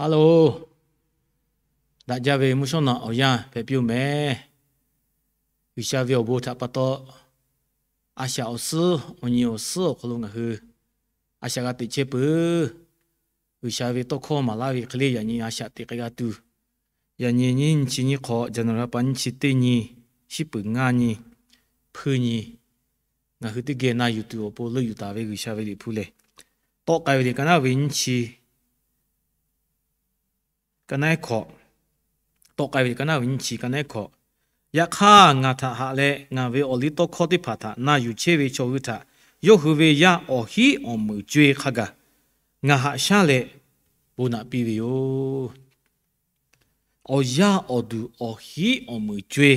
Hello, daꞈ jaˇ ve mvuhˇ shawˉ naꞈ awˬ yanˇ hpehꞈ piˇ-oˬ meh. G'uiˬsha ve awˬ bon htaꞈ pa taw, a shaꞈ awˬ suhˉ awˬ nyi awˬ suhˉ awˬ hk'aw lo ngaˬ hui a shaꞈ g'a teꞈ chehˇ peuˬ. G'uiˬsha ve tawˇ hkawˇ maˍ laˇ ve hk'e le, yaꞈ nyi a shaꞈ teꞈ k'ai g'a tuˬ, yaꞈ nyi nyiˇ nyi chi nyiˇ hk'awꞈ, January pa nyiˇ chi teˇ nyi, shiˉ peuˍ ngaˇ nyi, hpuiˇ nyi, ngaˬ hui teˇ geh na yuˬ tuˬ awˬ pon leuˆ yuˬ taˍ ve G'uiˬsha ve Liꞈ hpu lehˬ, tawˆ k'ai ve liꞈ ka naˉ ve nyiˇ chi ka naˉ hkawꞈ, tawˆ k'ai ve liꞈ ka naˉ ve nyiˇ chi ka naˉ hkawꞈ. Yaꞈ hk'aˇ, ngaˬ htaꞈ haꞈ leh ngaˬ ve awˬliˇtawˇhkawˇ teˇ hpaˍ htaꞈ na yuˬ chehˇ ve chaw hui htaꞈ yawˇ hui ve yaˇ awˬ hiˉ awˬ meunˍ co-e hk'a gaˬ ngaˬ haꞈ shaˉ leh bon naꞈ piˇ ve yoˬ. Awˬ yaˇ awˬ duˬ awˬ hiˉ awˬ meunˍ co-e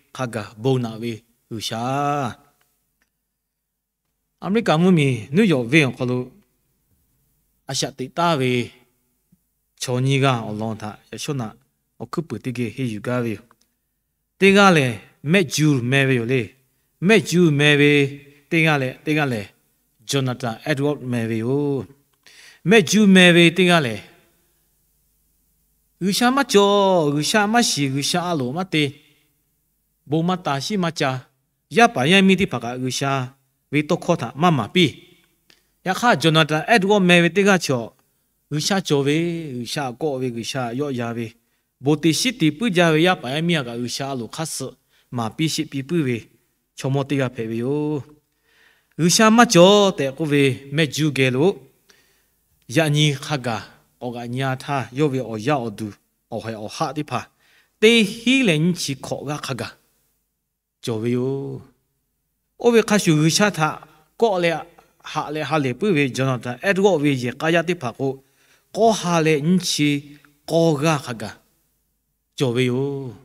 hk'a gaˬ bon naꞈ ve G'uiˬsha. America mvuhˇmiˬ New York venˇ awˬ hk'aw lo a shaꞈ teꞈ taˍ ve chaw nyiˇ g'aˇ awˬ lawn htaꞈ yaꞈ shawˉ naꞈ awˬ hkuiˉ puiˍ teˇ geh henˇ yuˬ gaˇ ve yoˬ. Teˇ g'aˇ lehˬ, Mehˆ Juˇ meh ve yoˬ le. Mehˆ Juˇ meh ve teˇ g'aˇ leh teˇ g'aˇ lehˬ, Jonathan Edward meh ve yoˬ. Mehˆ Juˇ meh ve teˇ g'aˇ lehˬ, G'uiˬsha maˇ cawˬ, G'uiˬsha maˇ shiˍ, G'uiˬsha a loˍ maˇ te, bon maˇ ta, shiˉ maˇ ca, yaˇ paˍ yaˇ miˇ teˇ hpaˍ kaꞈ G'uiˬsha ve tawˇ hkawˇ htaꞈ maˇ maˍ piˇ. Yaꞈ hk'aˇ, Jonathan Edward meh ve teˇ g'aˇ chaw, G'uiˬsha cawˬ ve, G'uiˬsha kawˆ ve, G'uiˬsha yawˆ yan ve, bon te shiˉ te puiˉ jaˇ ve yaˇ paˍ yaˇ miˇ a kaꞈ G'uiˬsha a loˍ hk'aˇ suh maˍ piˇ sheˆ piˇ puiˉ ve chaw mawˇ teˇ g'aˇ hpehꞈ ve yoˬ. G'uiˬsha maˇ cawˬ tehꞈ k'oˆ ve Mehˆ Juˇ geh lo, yaꞈ nyi hk'a gaˬ k'awꞈ g'aꞈ nyi-a htaˇ, yawˇ ve awˬ yaˇ awˬ duˬ awˬ haiˬ awˬ haˆ teˇ hpaˍ teˇ hinˉ leh nyiˇ chi hkawꞈ g'aˇ hk'a gaˬ cawˬ ve yoˬ. Oˇ ve hk'a shuˍ, G'uiˬsha htaꞈ kawˆ leh haꞈ leh ha lehˬ puiˉ ve Jonathan Edward ve yehˬ k'a yaˇ teˇ hpaˍ k'o, k'awˇ ha leh nyiˇ chi k'awˇ g'aˇ hk'a gaˬ cawˬ ve yoˬ.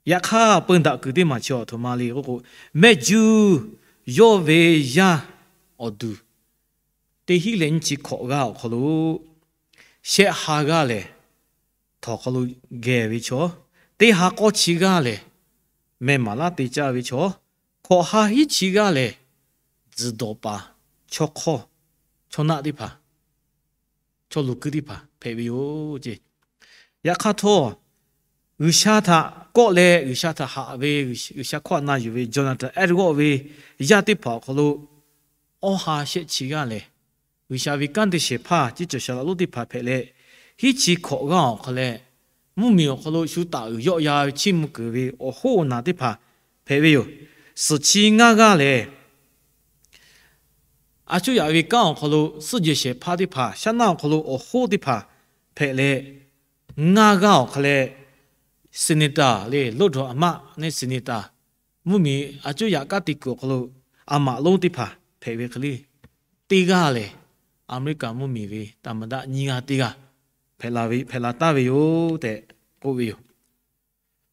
Yaꞈ hk'aˇ, peu daꞈ kuiˬ teˇ maˬ chi awˬ htoꞈ ma le k'oˆ k'o, Mehˆ Juˇ yawˇ ve yaˇ awˬ duˬ teˇ hinˉ leh nyiˇ chi hkawꞈ g'aˇ awˬ hk'aw lo, shehˆ ha g'aˇ lehˬ, htawnˍ hk'aw lo geh ve chaw, teˇ ha k'awˇ chi g'aˇ lehˬ, meh maˍ laˇ te caˇ ve chaw, hkawꞈ ha hiˉ chi g'aˇ lehˬ, tzuhˬ dawˬ paˍ, chaw hk'awˇ, chaw naˆ teˇ hpaˍ, chaw luˬ kuiˇ teˇ hpaˍ hpehꞈ ve yoˬ ce. Yaꞈ hk'aˇ htawˇ, G'uiˬsha htaꞈ kawˆ leh G'uiˬsha htaꞈ haꞈ ve, G'uiˬsha hkawˇ htaꞈ na yuˬ ve Jonathan Edward ve yaˇ teˇ hpaˍ awˬ hk'aw lo, awˇ ha shehˆ chi g'aˇ lehˬ, G'uiˬsha ve kanˉ te shehˍ hpaˇ ceˇ cawˬ shaˍ laꞈ lonˉ teˇ hpaˍ hpehꞈ leh, hiˉ chi hkawꞈ g'aˇ awˬ hk'aw leh, mvuhˇmiˬ awˬ hk'aw lo shu taˍ uiˍ yawˆ yan ve chiˇ mvuh keunˍ ve awˬ hoˉ awˬ naˬ teˇ hpaˍ hpehꞈ ve yoˬ. Suhˍ chi ngaˇ g'aˇ lehˬ, a cuˇ yaꞈ ve kanˉ awˬ hk'aw lo suhˆ jehˬ shehˍ hpaˇ teˇ hpaˍ, shaˉ naˆ awˬ hk'aw lo awˬ hoˉ teˇ hpaˍ hpehꞈ leh, ngaˇ g'aˇ awˬ hk'aw leh senator le, လွှတ်တော်အမတ် ne senator, mvuhˇmiˬ a cuˇ yaꞈ kanˉ te kuiˬ awˬ hk'aw lo a maꞈ lonˉ teˇ hpaˍ hpehꞈ ve hk'e le, teˇ g'aˇ lehˬ, America mvuhˇmiˬ ve သမ္မတ nyiˇ g'aˇ teˇ g'aˇ hpehꞈ la taˍ ve yoˬ tehꞈ k'oˆ ve yoˬ.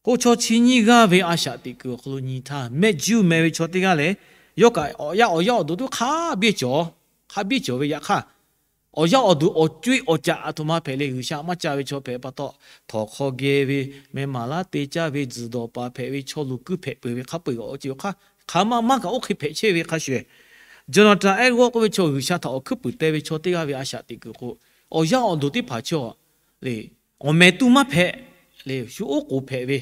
K'o, chaw chi nyiˇ g'aˇ ve a shaꞈ teꞈ kuiˬ awˬ hk'aw lo nyi htaˇ, Mehˆ Juˇ meh ve chaw teˇ g'aˇ lehˬ, yawˇ kaꞈ awˬ yaˇ awˬ duˬ tuˉ hk'a biˇ cawˬ, hk'a biˇ cawˬ ve yaꞈ hk'aˇ, awˬ yaˇ awˬ duˬ awˬ co-e awˬ caꞈ aˬ htoꞈ ma hpehꞈ leh G'uiˬsha maˇ ca ve chaw hpehꞈ pa taw, htawnˍ hk'aw geh ve, meh maˍ laˇ te caˇ ve, tzuhˬ dawˬ paˍ hpehꞈ ve, chaw luˬ kuiˇ hpehꞈ peuˬ ve hk'a peu-eˬ awˬ ceuˬ hk'aˇ, hk'aˬ ma maˇ kaꞈ oˇ hk'e hpehꞈ chehˇ ve hk'a shuˍ, Jonathan Edward k'oˆ ve chaw G'uiˬsha htaꞈ awˬ hkuiˉ puiˍ teh ve chaw teˇ g'aˇ ve a shaꞈ teꞈ kuiˬ k'o, awˬ yaˇ awˬ duˬ teˇ hpaˍ chaw le, awˬ meh tuˇ maˇ hpehꞈ le, shu oˉ k'oˍ hpehꞈ ve,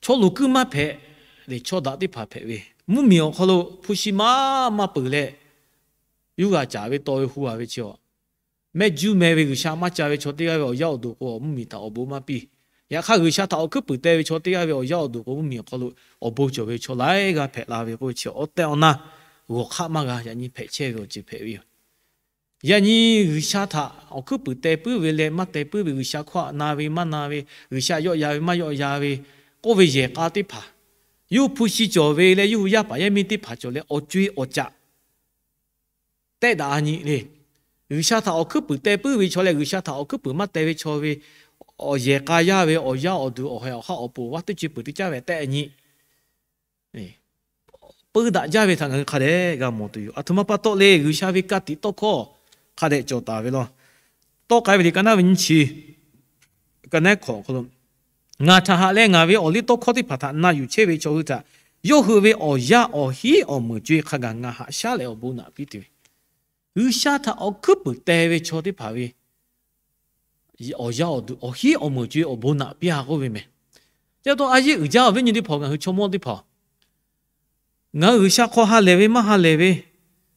chaw luˬ kuiˇ maˇ hpehꞈ le, chaw daꞈ teˇ hpaˍ hpehꞈ ve, mvuhˇmiˬ awˬ hk'aw lo hpu shi maˇ maˇ peuˬ leh, yuˇ g'a caˍ ve taw ve hu a ve chi a, Mehˆ Juˇ meh ve G'uiˬsha maˇ ca ve chaw teˇ g'aˇ ve awˬ yaˇ awˬ duˬ k'o, mvuhˇmiˬ htaꞈ awˬ bon maˇ piˇ. Yaꞈ hk'aˇ, G'uiˬsha htaꞈ awˬ hkuiˉ puiˍ teh ve chaw teˇ g'aˇ ve awˬ yaˇ awˬ duˬ k'o, mvuhˇmiˬ awˬ hk'aw lo awˬ bon cawˬ ve chaw laiˉ g'aˇ hpehꞈ la ve k'oˆ ve chi awˬ tehˬ awˬ na g'awˬ hk'aˆ maˇ g'a yaꞈ nyi hpehꞈ chehˇ ve awˬ ceuˬ hpehꞈ ve yoˬ. Yaꞈ nyi G'uiˬsha htaꞈ awˬ hkuiˉ puiˍ teh puiˉ ve leh maˇ teh puiˉ ve, G'uiˬsha hkawˇ htaꞈ na ve maˇ na ve, G'uiˬsha yawˆ yan ve maˇ yawˆ yan ve k'oˆ ve yehˬ k'a teˇ hpaˍ, yawˇ hui hpu shi cawˬ ve leh yawˇ hui yaˇ paˍ yaˇ miˇ teˇ hpaˍ cawˬ leh awˬ co-e awˬ caꞈ tehˆ daꞈ a nyi le. G'uiˬsha htaꞈ awˬ hkuiˉ puiˍ teh puiˉ ve chaw leh G'uiˬsha htaꞈ awˬ hkuiˉ puiˍ maˇ teh ve chaw ve awˬ yehˬ k'a yaˇ ve awˬ yaˇ awˬ duˬ awˬ haiˬ awˬ haˆ awˬ poˍ vaˇ teˇ ceuˬ peuˬ teˇ caˉ ve tehˆ a nyi, peu daꞈ jaˇ ve htaꞈ ngaˬ hui hk'a dehꞈ g'a mawˬ tuˬ yoˬ. Aˬ htoꞈ ma pa taw le, G'uiˬsha ve ka tiꞈ tawˇ hkawˇ hk'a dehꞈ cawˬ taˍ ve law. Tawˆ k'ai ve liꞈ ka naˉ ve nyiˇ chi, ka naˉ hkawꞈ awˬ hk'aw lo, ngaˬ htaꞈ haꞈ leh ngaˬ ve awˬliˇtawˇhkawˇ teˇ hpaˍ htaꞈ na yuˬ chehˇ ve chaw hui htaꞈ yawˇ hui ve awˬ yaˇ awˬ hiˉ awˬ meunˍ co-e hk'a gaˬ ngaˬ haꞈ shaˉ leh awˬ bon naꞈ piˇ tuˬ ve, G'uiˬsha htaꞈ awˬ hkuiˉ puiˍ teh ve chaw teˇ hpaˍ ve awˬ yaˇ awˬ duˬ awˬ hiˉ awˬ meunˍ co-e awˬ bon naꞈ piˇ-a k'oˆ ve mehˬ. Chi pa taw a yeˇ uiˍ jaˇ awˬ viˉ nyi teˇ hpaˍ, ngaˬ hui chaw mawˇ teˇ hpaˍ, ngaˬ hui G'uiˬsha hk'aw ha lehˬ ve maˇ ha lehˬ ve,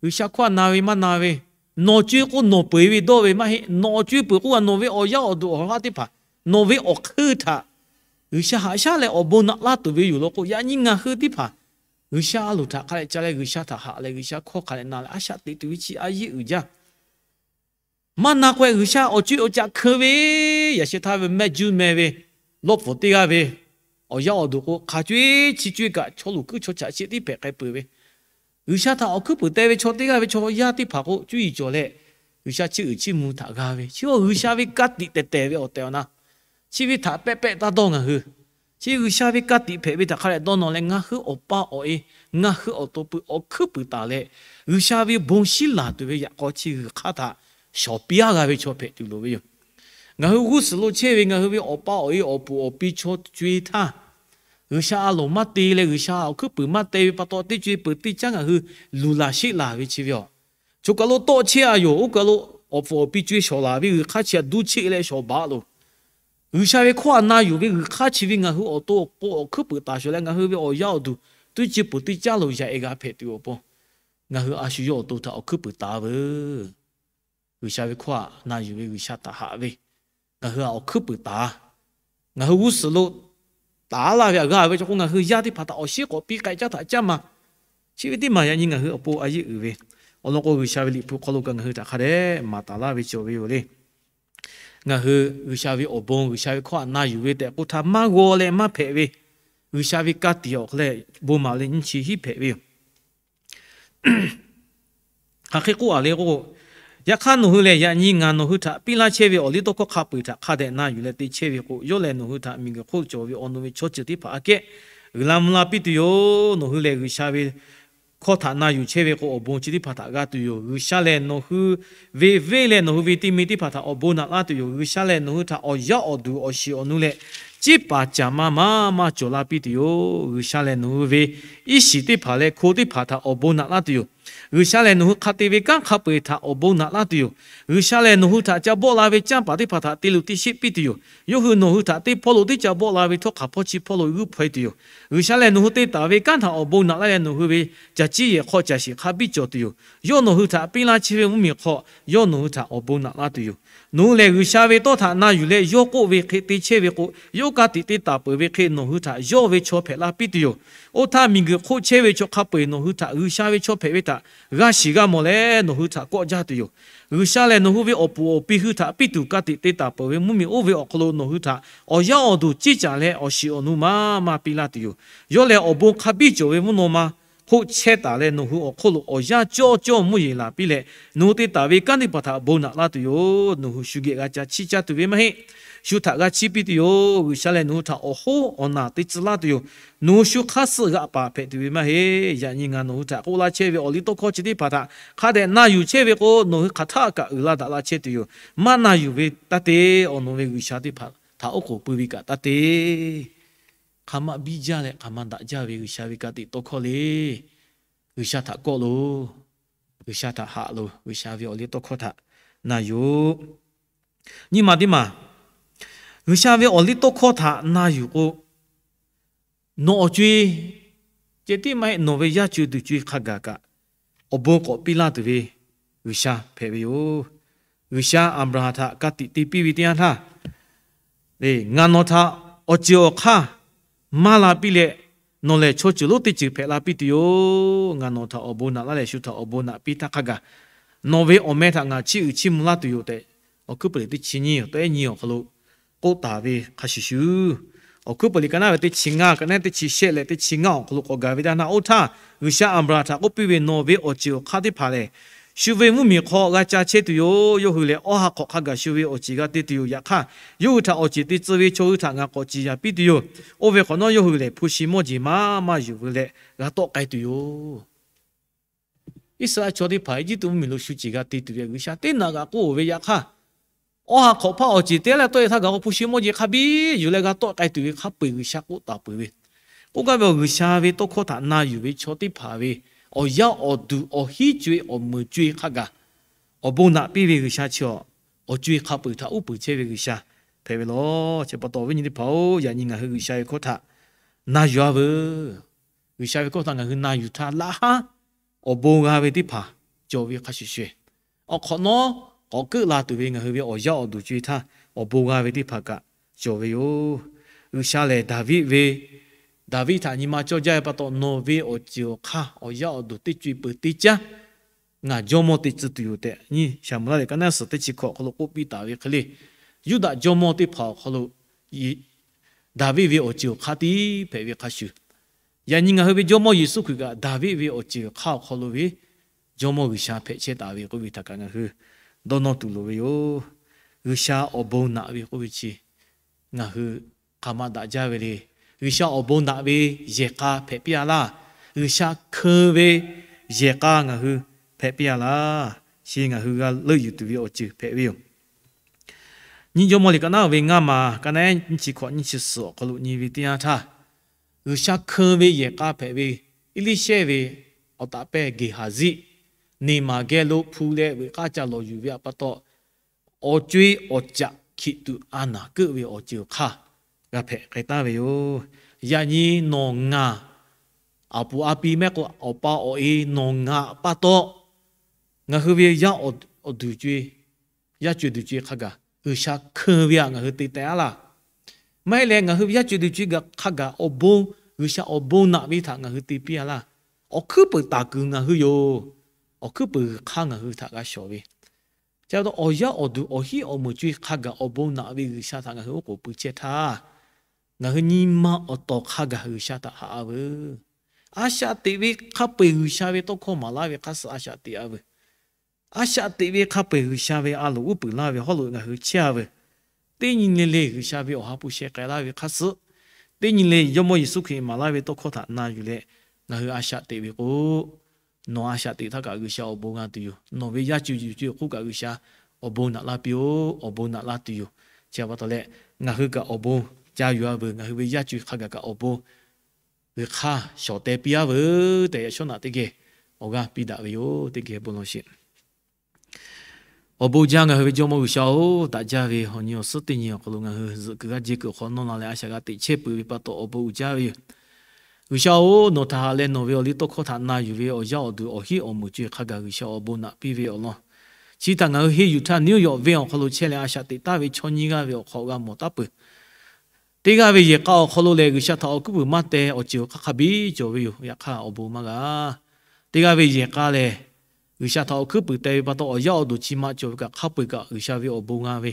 G'uiˬsha hkawˇ htaꞈ na ve maˇ na ve, nawˬ co-e k'o nawˬ peu-eˬ ve dawˇ ve maˇ heˆ. Nawˬ co-e peuˬ k'oˆ a, nawˬ ve awˬ yaˇ awˬ duˬ awˬ haˉ teˇ hpaˍ, nawˬ ve awˬ hk'eun htaꞈ G'uiˬsha haꞈ shaˉ leh awˬ bon naꞈ laˇ tuˬ ve yoˬ law k'o, yaꞈ nyi ngaˬ hui teˇ hpaˍ G'uiˬsha a loˍ htaꞈ hk'a dehꞈ ca leh G'uiˬsha htaꞈ haꞈ leh G'uiˬsha hkawˇ hk'a dehꞈ na leh a shaꞈ teꞈ tuˬ ve chi a yeˇ uiˍ jaˇ. Maˇ na k'o, G'uiˬsha awˬ co-e awˬ caꞈ hkeu ve, yaꞈ sheh htaˇ ve mehˆ juˇ meh ve lawˇ pfuhˍ teˇ g'aˇ ve awˬ yaˇ awˬ duˬ k'o, hk'a co-e chi co-e kaꞈ chaw luˬ kuiˉ chaw chaꞈ chi teˇ hpehꞈ k'ai peuˬ ve, G'uiˬsha htaꞈ awˬ hkuiˉ puiˍ te ve chaw teˇ g'aˇ ve chaw yaˇ teˇ hpaˍ k'o, cuˇ yiˍ cawˬ leh G'uiˬsha chiˇ uiˍ chiˇ mvuh htaꞈ g'a ve, chi G'uiˬsha ve ka tiꞈ tehˬ tehˬ ve awˬ tehˬ awˬ na, chi ve htaꞈ pehˆ pehˆ taˇ dawˇ. Ngaˬ hui chi G'uiˬsha ve ka tiꞈ hpehꞈ ve htaꞈ hk'a dehꞈ dawˇ nawˬ leh, ngaˬ hui awˬ pa awˬ e, ngaˬ hui awˬ to pui awˬ hkuiˉ puiˍ taˍ leh, G'uiˬsha ve bon shiˉ laˬ tuˬ ve yaꞈ k'aw chi g'uiˬ hk'aˇ htaꞈ shawˍ piˇ-a g'a ve chaw hpehꞈ tuˬ loˍ ve yoˬ. Ngaˬ hui g'uˇ suhˍ lo chehˇ ve ngaˬ hui ve awˬ pa awˬ e awˬ puˍ awˬ pi chaw co-e htaˇ, G'uiˬsha a loˍ maˇ te leh G'uiˬsha awˬ hkuiˉ puiˍ maˇ te ve pa taw, teˇ co-e peuˬ teˇ caˉ ngaˬ hui luˬ laˬ sheˆ laˬ ve chi ve yoˬ. Choˬ kaˬ lo tawˆ chehˇ-a yoˬ. Oˇ kaˬ lo awˬ puˍ awˬ pi co-e shawˍ laˬ ve g'uiˬ hk'aˇ chi htaꞈ duˇ cheˆ leh shawˍ baˬ loˬ. G'uiˬsha ve hkawˇ htaꞈ na yuˬ ve g'uiˬ hk'aˇ chi ve ngaˬ hui awˬ to awˬ pon awˬ hkuiˉ puiˍ taˍ shawˍ leh, ngaˬ hui ve awˬ yaˇ awˬ duˬ teˇ co-e peuˬ teˇ caˉ lo yaꞈ-e g'a hpehꞈ tuˬ awˬ pon, ngaˬ hui a shu yawˇ awˬ to htaꞈ awˬ hkuiˉ puiˍ taˍ veuˬ. G'uiˬsha ve hkawˇ htaꞈ na yuˬ ve G'uiˬsha htaꞈ haꞈ ve, ngaˬ hui htaꞈ awˬ hkuiˉ puiˍ taˍ. Ngaˬ hui g'uˇ suhˍ lo taˍ laˇ ve htaꞈ g'a ve chaw k'o, ngaˬ hui yaˇ teˇ hpaˍ htaꞈ awˬ shiˉ k'awꞈ piˇ k'ai caˉ htaꞈ caˉ ma. Chi ve teˇ maˬ yaꞈ nyi ngaˬ hui awˬ pon a yeˇ uiˍ ve, awˬ lawn k'o, G'uiˬsha ve Liꞈ hpu hk'aw lo kaꞈ ngaˬ hui htaꞈ hk'a dehꞈ maˍ taˍ laˇ ve cawˬ ve yoˬ le. Ngaˬ hui G'uiˬsha ve awˬ bon, G'uiˬsha ve hkawˇ htaꞈ na yuˬ ve tehꞈ k'oˆ htaˇ, maˇ g'aw leh maˇ hpehꞈ ve G'uiˬsha ve ka tiꞈ awˬ hk'aw leh bon maˍ leh nyi chi hiˉ hpehꞈ ve yoˬ. Hk'aˬ hk'e k'oˆ-a le k'o, yaꞈ hk'aˇ nawˬ hui lehˬ, yaꞈ nyi ngaˬ nawˬ hui htaꞈ piˇ laˇ chehˇ ve awˬ liˇ tawˇ hkawˇ hk'a peu-eˬ htaꞈ hk'a dehꞈ na yuˬ leh te chehˇ ve k'o, yawˇ lehˬ nawˬ hui htaꞈ miˬguiˬ hk'oˆ cawˬ ve awˬ nu ve chaw ceuˬ teˇ hpaˍ aꞈ kehˉ uiˍ la mvuh la piˇ tuˬ yoˬ. Nawˬ hui lehˬ, G'uiˬsha ve hkawˇ htaꞈ na yuˬ chehˇ ve k'o, awˬ bon chi teˇ hpaˍ htaꞈ g'a tuˬ yoˬ. G'uiˬsha lehˬ nawˬ hui ve venˇ leh nawˬ hui ve ti mi teˇ hpaˍ htaꞈ awˬ bon naꞈ laˇ tuˬ yoˬ. G'uiˬsha lehˬ nawˬ hui htaꞈ awˬ yaˇ awˬ duˬ awˬ shiˍ awˬ nu leh ciˉ paˍ caˍ ma maˇ maˇ cawˬ laˇ piˇ tuˬ yoˬ. G'uiˬsha lehˬ nawˬ hui ve iˉ shiˍ teˇ hpaˍ leh hko teˇ hpaˍ htaꞈ awˬ bon naꞈ laˇ tuˬ yoˬ. G'uiˬsha lehˬ nawˬ hui hk'a te ve kanˉ hk'a peu-eˬ htaꞈ awˬ bon naꞈ laˇ tuˬ yoˬ. G'uiˬsha lehˬ nawˬ hui htaꞈ ca bawˆ la ve canˇ paˍ teˇ hpaˍ htaꞈ te luˬ te sheˆ piˇ tuˬ yoˬ. Yawˇ hui nawˬ hui htaꞈ teˇ hpawˇ lo teˇ ca bawˆ la ve htawˇ, hk'aˬ hpawˇ chi hpawˇ lo g'uiˇ hpaw-e tuˬ yoˬ. G'uiˬsha lehˬ nawˬ hui te taˍ ve kanˉ htaꞈ awˬ bon naꞈ laˇ leh, nawˬ hui ve caˬ ciˇ yehˬ hk'aw caˬ shiˍ hk'a biˇ cawˬ tuˬ yoˬ. Yawˇ nawˬ hui htaꞈ piˇ laˇ chehˇ ve mvuhˇmiˬ hk'aw, yawˇ nawˬ hui htaꞈ awˬ bon naꞈ laˇ tuˬ yoˬ. Nawˬ hui lehˬ, G'uiˬsha ve tawˇ htaꞈ na yuˬ leh yawˇ k'oˆ ve hk'e te chehˇ ve k'o, yawˇ ka tiꞈ te taˍ peuˬ ve hk'e nawˬ hui htaꞈ yawˇ ve chaw hpehꞈ la piˇ tuˬ yoˬ. Oˇ htaˇ, miˬguiˬ hk'oˆ chehˇ ve chaw hk'a peu-eˬ nawˬ hui htaꞈ G'uiˬsha ve chaw hpehꞈ ve htaꞈ g'a shiˍ g'a mawˬ leh, nawˬ hui htaꞈ kawˆ jaˇ tuˬ yoˬ. G'uiˬsha lehˬ nawˬ hui ve awˬ puˍ awˬ pi hui htaꞈ piˇ tuˬ ka tiꞈ te taˍ peuˬ ve mvuhˇmiˬ oˇ ve awˬ hk'aw lo nawˬ hui htaꞈ awˬ yaˇ awˬ duˬ ciˇ caˍ leh awˬ shiˍ awˬ nu maˇ maˇ piˇ laˇ tuˬ yoˬ. Yawˇ lehˬ, awˬ bon hk'a biˇ cawˬ ve mvuhˇ naw ma hk'oˆ chehˇ taˍ leh, nawˬ hui awˬ hk'oˆ lo awˬ yanˇ cawˇ cawˇ mvuhˇ yeˬ laˬ piˇ leh, nawˬ hui te taˍ ve kanˉ teˇ hpaˍ htaꞈ bon naꞈ laˇ tuˬ yoˬ. Nawˬ hui shu geh g'a ca chiˇ caˇ tuˬ ve maˇ heˆ. Shu htaꞈ g'a chiˇ piˇ tuˬ yoˬ. G'uiˬsha lehˬ nawˬ hui htaꞈ awˬ hoˉ awˬ naˬ te tcuh laˇ tuˬ yoˬ. Nawˬ hui shu hk'aˇ suh g'aꞈ paˍ hpehꞈ tuˬ ve maˇ heˆ. Yaꞈ nyi ngaˬ nawˬ hui htaꞈ k'oˆ laˇ chehˇ ve awˬ liˇ tawˇ hkawˇ chi teˇ hpaˍ htaꞈ hk'a dehꞈ na yuˬ chehˇ ve k'o, nawˬ hui hk'aˬ htaˆ kaꞈ uiˍ la daꞈ laˇ chehˇ tuˬ yoˬ. Maˇ na yuˬ ve taˇ te. Awˬ nawˬ ve G'uiˬsha teˇ hpaˍ htaꞈ oˉ k'oˍ pui ve kaꞈ taˇ te. Hk'aˬ ma biˇ jaˇ leh hk'aˬ ma daꞈ jaˇ ve G'uiˬsha ve ka tiꞈ tawˇ hkawˇ le. G'uiˬsha htaꞈ kawˆ loˬ. G'uiˬsha htaꞈ haꞈ loˬ. G'uiˬsha ve awˬ liˇ tawˇ hkawˇ htaꞈ na yuˬ. Nyi ma teˇ maˬ, G'uiˬsha ve awˬ liˇ tawˇ hkawˇ htaꞈ na yuˬ k'o, nawˬ awˬ co-e ceh tiˉ maˇ heˆ, nawˬ ve yaˇ co-e duˬ co-e hk'a gaˬ kaꞈ awˬ bon k'awꞈ piˇ laˇ tuˬ ve G'uiˬsha hpehꞈ ve yoˬ. G'uiˬsha Aˍbraˍhanˍ htaꞈ ka tiꞈ te piˇ ve teˇ yanˇ htaˇ, ngaˬ nawˬ htaꞈ awˬ ceuˬ awˬ hk'aˇ maˇ la piˇ leh, nawˬ lehˬ chaw ceuˬ lonˉ teˇ ceuˬ hpehꞈ la piˇ tuˬ yoˬ. Ngaˬ nawˬ htaꞈ awˬ bon naꞈ laˇ leh shu htaꞈ awˬ bon naꞈ piˇ htaˇ hk'a gaˬ, nawˬ ve awˬ meh htaꞈ ngaˬ chiˇ uiˍ chiˇ mvuh laˇ tuˬ yoˬ tehꞈ, Awˬ hkuiˉ puiˍ liꞈ teˇ chi nyiˇ awˬ tawehˉ nyiˇ awˬ hk'aw lo k'oˆ taˍ ve hk'a shuˍ shuˍ, Awˬ hkuiˉ puiˍ liꞈ ka naˉ ve teˇ chi ngaˇ ka naˉ teˇ chi shehˆ leh teˇ chi ngaˇ awˬ hk'aw lo k'awꞈ gaˬ ve teˇ yanˇ, oˇ htaˇ G'uiˬsha Aˍbraˍhanˍ htaꞈ k'oˆ piˇ ve, Nawˬ ve awˬ ceuˬ awˬ hk'aˇ teˇ hpaˍ lehˬ, shu ve mvuhˇmiˬ hk'aw g'a ca chehˇ tuˬ yoˬ. Yawˇ hui lehˬ, awˬ ha hk'awꞈ hk'a gaˬ shu ve awˬ ceuˬ g'a te tuˬ yoˬ. Yaꞈ hk'aˇ, yawˇ hui htaꞈ awˬ ceuˬ te tcuh ve chaw hui htaꞈ ngaˬ k'awꞈ ciˍ yanˍ piˇ tuˬ yoˬ. Oˇ ve hk'awꞈ nawˉ, yawˇ hui lehˬ hpu shi mawˇ jeˬ maˇ maˇ yuˬ veu leh g'a tawˆ k'ai tuˬ yoˬ. Iˉsaˍreˍlaˆ chaw teˇ hpaˍ Eˇjiˇtuꞈ mvuhˇmiˬ lo shu ceˬ g'a te tuˬ ve G'uiˬsha teˇ naꞈ g'aꞈ k'oˆ ve yaꞈ hk'aˇ, awˬ ha hk'awꞈ hpaˇ awˬ ceˬ te leh tawˆ e htaˇ gaˬ k'o, hpu shi mawˇ jeˬ hk'a biˇ yuˬ leh g'a tawˆ k'ai tuˬ ve hk'a peu-eˬ G'uiˬsha k'oˆ taˍ peuˬ ve. K'oˆ gaˇ ve awˬ, G'uiˬsha ve tawˇ hkawˇ htaꞈ na yuˬ ve chaw teˇ hpaˍ ve awˬ yaˇ awˬ duˬ awˬ hiˉ co-e awˬ meunˍ co-e hk'a gaˬ awˬ bon naꞈ piˇ ve G'uiˬsha chi awˬ awˬ co-e hk'a peu-eˬ htaꞈ uˉ peunˍ chehˇ ve G'uiˬsha hpehꞈ ve law. Chi pa taw awˬ viˉ nyi teˇ hpaˍ-oˬ, yaꞈ nyi ngaˬ hui G'uiˬsha ve hkawˇ htaꞈ na yuˬ-a veuˬ. G'uiˬsha ve hkawˇ htaꞈ ngaˬ hui na yuˬ htaˇ, laꞈ haˉ awˬ bon g'a ve teˇ hpaˍ cawˬ ve hk'a shuˍ shuˍ, awˬ hk'awꞈ nawˉ k'awꞈ keuˆ la tuˬ ve ngaˬ hui ve awˬ yaˇ awˬ duˬ co-e htaˇ, awˬ bon g'a ve teˇ hpaˍ kaꞈ cawˬ ve yoˬ. G'uiˬsha lehˬ, Daˍviˆ ve, Daˍviˆ htaꞈ nyi ma cawˇ jaˇ ve pa taw, nawˬ ve awˬ ceuˬ awˬ hk'aˇ awˬ yaˇ awˬ duˬ teˇ co-e peuˬ teˇ caˉ ngaˬ jawˇmawˇ te tcuh tuˬ yoˬ tehꞈ, nyiˇ Saˍmo-eˍlaˆ liꞈ ka naˉ suhˍ teˇ chi hkawꞈ awˬ hk'aw lo k'oˆ piˇ taˍ ve hk'e le, Yuˇdaꞈ jawˇmawˇ teˇ hpaˍ awˬ hk'aw lo Daˍviˆ ve awˬ ceuˬ awˬ hk'aˇ tiˉ hpehꞈ ve hk'a shuˍ, yaꞈ nyi ngaˬ hui ve Jawˇmawˇ Yeˍsuˆ Hkriꞈ kaꞈ Daˍviˆ ve awˬ ceuˬ awˬ hk'aˇ awˬ hk'aw lo ve Jawˇmawˇ G'uiˬsha hpehꞈ chehˇ taˍ ve k'oˆ ve htaꞈ kaꞈ ngaˬ hui dawˇ nawˇ tuˬ loˍ ve yoˬ. G'uiˬsha awˬ bon naꞈ ve k'oˆ ve chi ngaˬ hui hk'aˬ ma daꞈ jaˇ ve le. G'uiˬsha awˬ bon naꞈ ve yehˬ k'a hpehꞈ piˇ-a laˇ. G'uiˬsha hkeun ve yehˬ k'a ngaˬ hui hpehꞈ piˇ-a laˇ. Chi ngaˬ hui g'a leuˆ yuˬ tuˬ ve awˬ ceuˬ hpehꞈ ve yoˬ. Nyiˇ Jawˇmawˇ liꞈ ka naˉ ve ngaˇ maˬ ka naˉ nyiˇ chi hkawꞈ nyiˇ chi suhˍ awˬ hk'aw lo nyi ve teˇ yanˇ htaˇ, G'uiˬsha hkeun ve yehˬ k'a hpehꞈ ve Eˇliˇshehˇ ve awˬ taˍ pehˇ Geˍhaˍziˆ, neˬ maˬ geh lo hpu leh veuꞈ k'aˇ ca lawˬ yuˬ ve pa taw, awˬ co-e awˬ caꞈ hkiꞈ tuꞈ a naˍ keuˆ ve awˬ ceuˬ awˬ hk'aˇ g'a hpehꞈ k'ai taˍ ve yoˬ. Yaꞈ nyi nawˬ ngaˬ, aˬ puˍ a pi mehˆ k'o awˬ pa awˬ e nawˬ ngaˬ pa taw, ngaˬ hui ve yaˇ awˬ duˬ co-e, yaˇ co-e duˬ co-e hk'a gaˬ G'uiˬsha hkeun ve htaꞈ ngaˬ hui te teh-a laˇ. Maˇ heˆ leh, ngaˬ hui ve yaˇ co-e duˬ co-e gaˬ hk'a gaˬ awˬ bon, G'uiˬsha awˬ bon naꞈ ve htaꞈ ngaˬ hui te piˇ-a laˇ. Awˬ hkuiˉ peunˍ taˍ kuiˬ ngaˬ hui yoˬ. Awˬ hkuiˉ peunˍ g'uiˬ hk'aˇ ngaˬ hui htaꞈ g'a shawˍ ve, chi pa taw awˬ yaˇ awˬ duˬ awˬ hinˉ awˬ meunˍ co-e hk'a gaˬ awˬ bon naꞈ ve G'uiˬsha htaꞈ ngaˬ hui oˉ k'oˍ pui chehˇ htaˇ, ngaˬ hui nyi ma awˬ tawˍ hk'a gaˬ G'uiˬsha htaꞈ haꞈ-a veuˬ. A shaꞈ teꞈ ve hk'a peu-eˬ G'uiˬsha ve tawˇ hkawˇ maˍ laˇ ve hk'a suh a shaꞈ teꞈ-a veuˬ. A shaꞈ teꞈ ve hk'a peu-eˬ G'uiˬsha ve a loˍ uˉ peunˍ laˇ ve hawˉ lo ngaˬ hui chehˇ-a veuˬ. Teˇ nyi le le G'uiˬsha ve awˬ ha hpu sheh k'ai laˇ ve hk'a suh, teˇ nyi le Jawˇmawˇ Yeˍsuˆ Hkriꞈ maˍ laˇ ve tawˇ hkawˇ htaꞈ na yuˬ leh, ngaˬ hui a shaꞈ teꞈ ve k'o, nawˬ a shaꞈ teꞈ htaˇ kaꞈ G'uiˬsha awˬ bon g'a tuˬ yoˬ. Nawˬ ve yaˇ co-e duˬ co-e hk'oˆ kaꞈ G'uiˬsha awˬ bon naꞈ laˇ piˇ-oˆ. Awˬ bon naꞈ laˇ tuˬ yoˬ. Chi pa taw leh, ngaˬ hui kaꞈ awˬ bon ca yuˬ-a veuˬ. Ngaˬ hui ve yaˇ co-e hk'a gaˬ kaꞈ awˬ bon g'uiˬ hk'aˇ shawˍ teh piˇ-a veuˬ tehꞈ, yaꞈ shawˉ naꞈ teˇ geh awˬ g'aˇ piˇ daꞈ ve yoˬ. Teˇ geh bon lawˬ sheˍ. Awˬ bon jaˇ ngaˬ hui ve Jawˇmawˇ G'uiˬsha-oˬ, daꞈ jaˇ ve awˬ nyi awˬ suhˉ teˇ nyi awˬ hk'aw lo ngaˬ hui zuhꞈ kuiˬ g'aˇ jehˇ kuiˬ awˬ hk'aw nawˇ la leh a shaꞈ g'a teꞈ chehˇ peuˬ ve pa taw awˬ bon uiˍ jaˇ ve yoˬ. G'uiˬsha-oˬ, nawˬ htaꞈ haꞈ leh nawˬ ve awˬ liˇ tawˇ hkawˇ htaꞈ na yuˬ ve awˬ yaˇ awˬ duˬ awˬ hinˉ awˬ meunˍ co-e hk'a gaˬ G'uiˬsha awˬ bon naꞈ piˇ ve awˬ lawn, chi htaꞈ ngaˬ hui henˇ yuˬ htaˇ New York venˇ awˬ hk'aw lo chehˇ leh a shaꞈ teꞈ taˍ ve chaw nyiˇ g'aˇ ve awˬ hk'aw g'a mawˬ taˉ peuˬ. Teˇ g'aˇ ve yehˬ k'a awˬ hk'aw lo lehˬ, G'uiˬsha htaꞈ awˬ hkuiˉ puiˍ maˇ teh awˬ ceuˬ awˬ hk'aˇ hk'a biˇ cawˬ ve yoˬ. Yaꞈ hk'aˇ awˬ bon maˇ g'a. Teˇ g'aˇ ve yehˬ k'a lehˬ, G'uiˬsha htaꞈ awˬ hkuiˉ puiˍ teh ve pa taw awˬ yaˇ awˬ duˬ chi ma cawˬ ve kaꞈ hk'a peu-eˬ kaꞈ G'uiˬsha ve awˬ bon g'a ve,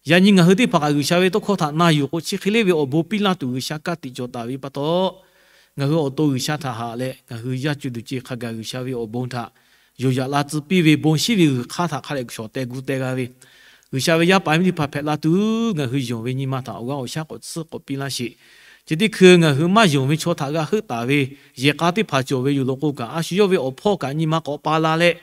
yaꞈ nyi ngaˬ hui teˇ hpaˍ kaꞈ G'uiˬsha ve tawˇ hkawˇ htaꞈ na yuˬ k'o, chi hk'e le ve awˬ bon piˇ laˇ tuˬ G'uiˬsha ka tiꞈ cawˬ taˍ ve pa taw, ngaˬ hui awˬ to G'uiˬsha htaꞈ haꞈ leh ngaˬ hui yaˇ co-e duˬ co-e hk'a gaˬ G'uiˬsha ve awˬ bon htaꞈ yonˍ yaꞈ la tcuh piˇ ve, bon shiˉ ve g'uiˬ hk'aˇ htaꞈ hk'a dehꞈ shawˍ teh gu teh g'a ve, G'uiˬsha ve yaˇ paˍ miˇ teˇ hpaˍ hpehꞈ la tuˬ, ngaˬ hui yonˍ ve nyi ma htaꞈ awˬ g'aˇ awˬ shaˉ k'awꞈ tsuhˇ k'awꞈ piˇ laˇ sheˍ. Chi teˇ hkui ngaˬ hui maˇ yonˍ ve chaw htaꞈ g'a heuˆ taˍ ve yehˬ k'a teˇ hpaˍ cawˬ ve yoˬ law k'o kaꞈ, a shu yawˇ ve awˬ hpawˇ kaꞈ nyi ma k'awꞈ pa la leh,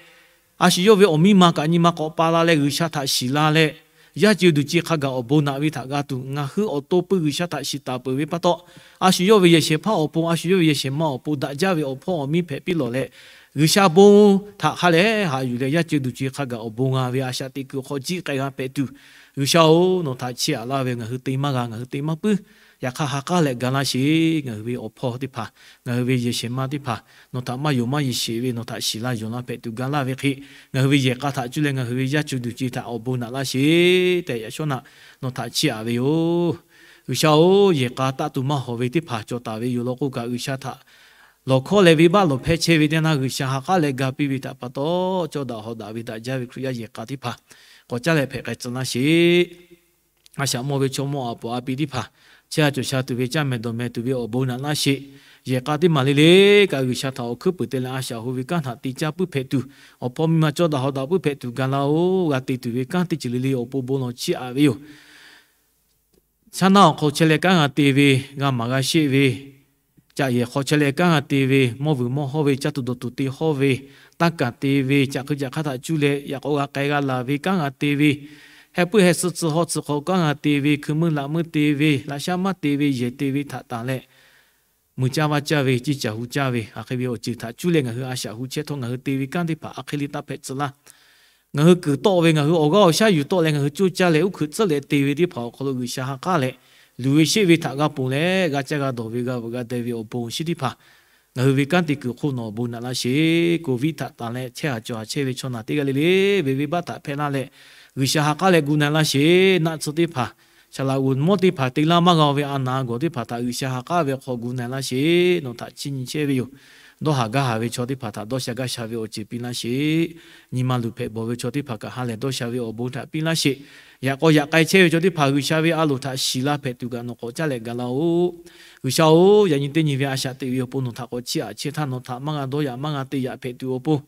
a shu yawˇ ve awˬ miˇ ma kaꞈ nyi ma k'awꞈ pa la leh, G'uiˬsha htaꞈ shiˍ la leh, yaˇ co-e duˬ co-e hk'a gaˬ awˬ bon naꞈ ve htaꞈ g'a tuˬ, ngaˬ hui awˬ to pui G'uiˬsha htaꞈ shiˍ taˍ peuˬ ve pa taw, a shu yawˇ ve yehˬ shehˍ hpaˇ awˬ pon, a shu yawˇ ve yehˬ shehˍ ma awˬ pon daꞈ jaˇ ve awˬ hpawˇ awˬ miˇ hpehꞈ piˇ lawˬ leh, G'uiˬsha bon htaꞈ hk'a lehˬ haꞈ yuˬ leh yaˇ co-e duˬ co-e hk'a gaˬ awˬ bon g'a ve a shaꞈ teꞈ kuiˬ awˬ hk'aw jiˆ k'ai g'a hpehꞈ tuˬ, G'uiˬsha-oˬ, nawˬ htaꞈ chiˇ aꞈ laˇ ve ngaˬ hui te maˇ g'a, ngaˬ hui te maˇ puiˉ. Yaꞈ hk'aˇ ha k'aˉ leh ga laˇ sheˍ. Ngaˬ hui ve awˬ hpawˇ teˇ hpaˍ, ngaˬ hui ve yehˬ shehˍ ma teˇ hpaˍ nawˬ htaꞈ maˇ yonˍ maˇ yeˬ sheˍ ve, nawˬ htaꞈ shiˍ la yonˍ la hpehꞈ tuˬ ga laˇ ve hk'e, ngaˬ hui ve yehˬ k'a htaꞈ cuˇ leh ngaˬ hui ve yaˇ co-e duˬ co-e htaꞈ awˬ bon naꞈ laˇ sheˍ tehꞈ, yaꞈ shawˉ naꞈ nawˬ htaꞈ chiˇ aꞈ ve yoˬ. G'uiˬsha-oˬ, yehˬ k'a taˆ tuˬ maˇ hawˍ ve teˇ hpaˍ cawˬ taˍ ve yoˬ law k'o kaꞈ, G'uiˬsha htaꞈ lawˬ hkawˇ leh venˇbaˆ lawˬ hpehˇ chehˇ ve teˇ yanˇ G'uiˬsha ha k'aˉ leh ga piˇ ve htaꞈ pa taw, cawˇ daꞈ hawˍ daꞈ ve daꞈ jaˇ ve Hkriꞈ yaˇ yehˬ k'a teˇ hpaˍ k'awꞈ caˉ leh hpehꞈ k'ai tcuh laˇ sheˍ. A shaꞈ mawˇ ve chaw mawˇ aˬ puˍ a pi teˇ hpaˍ, chehˇ sha cawˬ sha tuˬ ve caˇ mehˍ dawˬ mehˍ tuˬ ve awˬ bon naꞈ laˇ sheˍ. Yehˬ k'a teˇ maˬ le le kaꞈ G'uiˬsha htaꞈ awˬ hkuiˉ puiˍ te leh a shaꞈ ho ve kanˉ htaꞈ te caˇ puiˉ hpehꞈ tuˬ, awˬ hpawˇ miˇ ma cawˇ daꞈ hawˍ daꞈ puiˉ hpehꞈ tuˬ ga laˇ-oˬ. G'a te tuˬ ve kanˉ teˇ ceuˬ le le awˬ pon bon lawˬ chiˇ aꞈ ve yoˬ. Shaˉ naˆ awˬ hk'aw chehˇ leh kanˉ g'a te ve, g'a maˍ g'a sheˆ ve, caꞈ yehˬ hk'aw chehˇ leh kanˉ g'a te ve, mawˇ vuiˬ mawˇ hawˇ ve, caˇ tuˬ dawˬ tuˬ te hawˇ ve, tanˇ kaˬ te ve, caꞈ hkui caꞈ hk'aˇ htaꞈ cuˇ leh yaꞈ k'aw g'a k'ai g'a laˬ ve kanˉ g'a te ve, heh puiˉ heh suh tcuh hawˇ tcuh hk'aw kanˉ g'a te ve, hkui meuˇ laꞈ meuˇ te ve, laꞈ shaˉ maˇ te ve, yehˬ te ve htaꞈ tanˬ leh, mui caˇ vaˇ caˇ ve, ciˇ caˬ hu caˇ ve, a hk'e ve awˬ ceuˬ htaꞈ cuˇ leh ngaˬ hui a shaꞈ hu chehˇ htawˇ, ngaˬ hui te ve kanˉ teˇ hpaˍ a hk'e le taˇ hpehꞈ tcuh laˇ. ngaˬ hui kuiˬ tawˆ ve, ngaˬ hui awˬ g'aˇ awˬ shaˉ yuˬ tawˆ leh ngaˬ hui coˇ caˇ leh uˉ hkuiꞈ tcuhˉ leh te ve teˇ hpaˍ awˬ hk'aw lo G'uiˬsha ha k'aˉ leh, luˬ ve sheˆ ve htaꞈ g'a ponˬ leh g'a caˇ g'a dawˬ ve g'a veuꞈ g'a deh ve awˬ bon shinˉ teˇ hpaˍ ngaˬ hui ve kanˉ te kuiˬ hk'oˆ nawˬ bon naꞈ laˇ sheˍ. Covid htaꞈ tanˬ leh chehˇ haˍ cawˬ haˍ chehˇ ve chaw naˬ teˇ g'aˇ le le, ve venˇbaˆ htaꞈ hpehˇ laˇ leh, G'uiˬsha ha k'aˉ leh gu na laˇ sheˍ. Naˆ tsuhˇ teˇ hpaˍ, shaˍ laꞈ g'oˍ mawˇ teˇ hpaˍ te laˇ maˇ g'a ve a naˍ gawˬ teˇ hpaˍ htaꞈ G'uiˬsha ha k'aˉ ve hk'aw gu na laˇ sheˍ. Nawˬ htaꞈ chiˇ nyi chehˇ ve yoˬ. Dawˇ haˍ gaˇ haˍ ve chaw teˇ hpaˍ htaꞈ dawˇ sha gaˇ sha ve awˬ ceuˬ piˇ laˇ sheˍ. Nyi ma luˬ hpehꞈ bawˬ ve chaw teˇ hpaˍ kaꞈ ha lehˬ dawˇ sha ve awˬ bon htaꞈ piˇ laˇ sheˍ. Yaꞈ k'aw yaꞈ k'ai chehˇ ve chaw teˇ hpaˍ G'uiˬsha ve a loˍ htaꞈ shiˍ la hpehꞈ tuˬ kaꞈ nawˬ k'awꞈ caˇ leh gaˬ laˇ-oˆ. G'uiˬsha-oˬ, yaꞈ nyi teˇ nyi ve a shaꞈ teꞈ ve awˬ pon nawˬ htaꞈ k'awꞈ chiˇ aꞈ chehˇ htaˇ, nawˬ htaꞈ maˇ g'a dawˇ yaꞈ maˇ g'a te yaꞈ hpehꞈ tuˬ awˬ pon,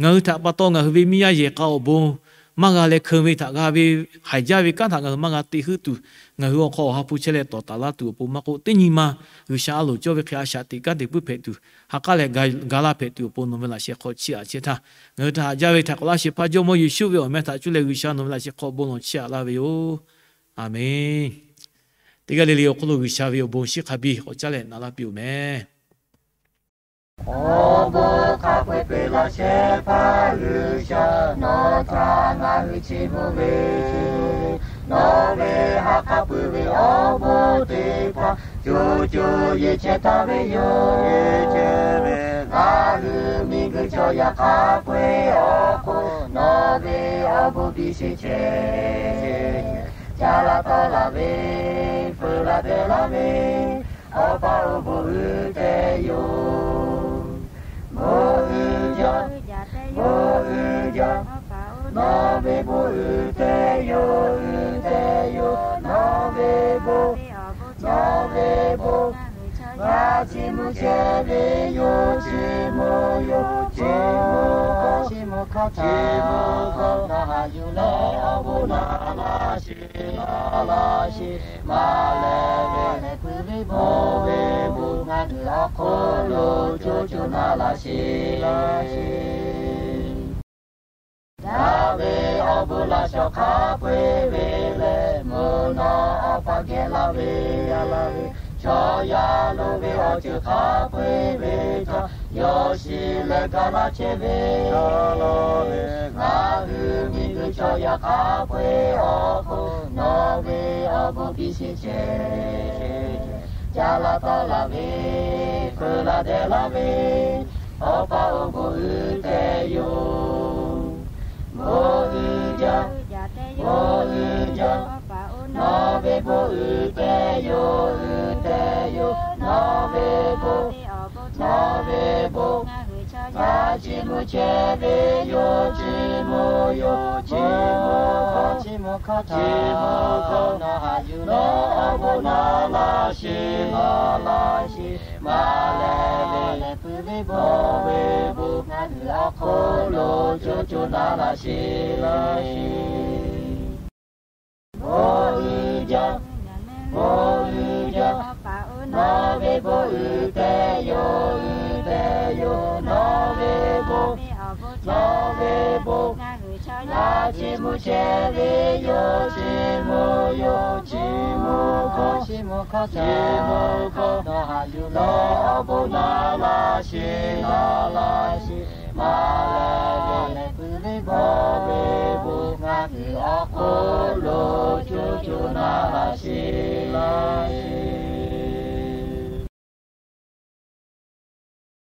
ngaˬ hui htaꞈ pa taw ngaˬ hui ve miˇ yaˇ yehˬ k'a awˬ bon maˇ g'a leh hkeun ve htaꞈ g'a ve, haiˬ jaˇ ve kanˉ htaꞈ ngaˬ hui maˇ g'a te heuˆ tuˬ, ngaˬ hui awˬ hk'aw awˬ ha hpu chehˇ leh tawˍ taˍ laˇ tuˬ awˬ pon maˇ k'oˆ, teˇ nyi ma G'uiˬsha a loˍ cawˇ ve hk'e a shaꞈ teꞈ kanˉ te puiˉ hpehꞈ tuˬ, ha k'aˉ leh ga laˇ hpehꞈ tuˬ awˬ pon nawˬ ve laꞈ sheh hk'aw chiˇ aꞈ chehˇ htaˇ, ngaˬ hui htaꞈ haꞈ jaˇ ve htaꞈ k'awꞈ laˇ sheˍ. Hpaˇ Jawˇmawˇ Yeˍsuˆ ve awˬ meh htaꞈ cuˇ leh G'uiˬsha nawˬ ve laꞈ sheh hk'aw bon lawˬ chiˇ aꞈ laˇ ve yoˬ. Aˍmenˇ. Teˇ g'aˇ le le awˬ hk'aw lo G'uiˬsha ve awˬ bon shinˉ hk'a biˇ k'awꞈ caˇ leh na laˇ piˇ-oˬ meh. Awˬ bon hk'a peu-eˬ peuˬ laꞈ shehˍ hpaˇ G'uiˬsha, nawˬ htaꞈ ngaˬ hui chiˇ mvuh ve, nawˬ ve ha k'aˉ pui ve awˬ bon teˇ hpaˍ co co yeˬ chehˇ taˍ ve yoˬ. Ngaˬ hui miˬguiˬ chaw yaˇ hk'a peu-eˬ awˬ hk'oˆ nawˬ ve awˬ bon biˇ sheˍ chehˇ. Caˇ laˇ tawˆ laˇ ve, feu laˇ dehꞈ laˇ ve, Awˬ pa-oˬ, bon uiˍ teh yoˬ. Bon uiˍ jaˇ, bon uiˍ jaˇ. Nawˬ ve bon uiˍ teh yoˬ, uiˍ teh yoˬ. Nawˬ ve bon, nawˬ ve bon, ngaˬ chiˇ mvuh chehˇ ve yoˬ, chiˇ mvuh yoˬ, chiˇ mvuh hkawˇ, chiˇ mvuh hkawˇ, chiˇ mvuh hkawˇ. Nawˬ haꞈ yuˬ leh awˬ bon naꞈ laˇ sheˍ, naꞈ laˇ sheˍ. Maˍ lehˬ ve, lehˬ puiˉ ve bon, ve bon ngaˬ hui awˬ hk'oˆ lo co co naꞈ laˇ sheˍ, laˇ sheˍ. Daꞈ ve awˬ bon laꞈ shawˍ hk'a peu-eˬ ve lehˬ, mvuhˇ naw awˬ pa geh laˇ ve, laˇ ve, chaw yaˇ lo ve awˬ ceuˬ hk'a peu-eˬ ve htaꞈ yawˇ shiˍ leh ga laˇ chehˇ ve, ngaˬ hui miˬguiˬ chaw yaˇ hk'a peu-eˬ awˬ hk'oˆ nawˬ ve awˬ bon biˇ sheˍ chehˇ. Caˇ laˇ tawˆ laˇ ve, feu laˇ dehꞈ laˇ ve, Awˬ pa-oˬ, bon uiˍ teh yoˬ. Bon uiˍ jaˇ, bon uiˍ jaˇ. Nawˬ ve bon uiˍ teh yoˬ, uiˍ teh yoˬ. Nawˬ ve bon, nawˬ ve bon, ngaˬ chiˇ mvuh chehˇ ve yoˬ, chiˇ mvuh yoˬ, chiˇ mvuh hkawˇ, chiˇ mvuh hkawˇ, chiˇ mvuh hkawˇ. Nawˬ haꞈ yuˬ leh awˬ bon naꞈ laˇ sheˍ, naꞈ laˇ sheˍ. Maˍ lehˬ ve, lehˬ puiˉ ve bon, ve bon ngaˬ hui awˬ hk'oˆ lo co co naꞈ laˇ sheˍ, laˇ sheˍ. Bon uiˍ jaˇ, bon uiˍ jaˇ. Nawˬ ve bon uiˍ teh yoˬ, uiˍ teh yoˬ. Nawˬ ve bon, nawˬ ve bon, ngaˬ chiˇ mvuh chehˇ ve yoˬ, chiˇ mvuh yoˬ, chiˇ mvuh hkawˇ, chiˇ mvuh hkawˇ, chiˇ mvuh hkawˇ. Nawˬ haꞈ yuˬ leh awˬ bon naꞈ laˇ sheˍ, naꞈ laˇ sheˍ. Maˍ lehˬ ve, lehˬ puiˉ ve bon, ve bon ngaˬ hui awˬ hk'oˆ lo co co naꞈ laˇ sheˍ.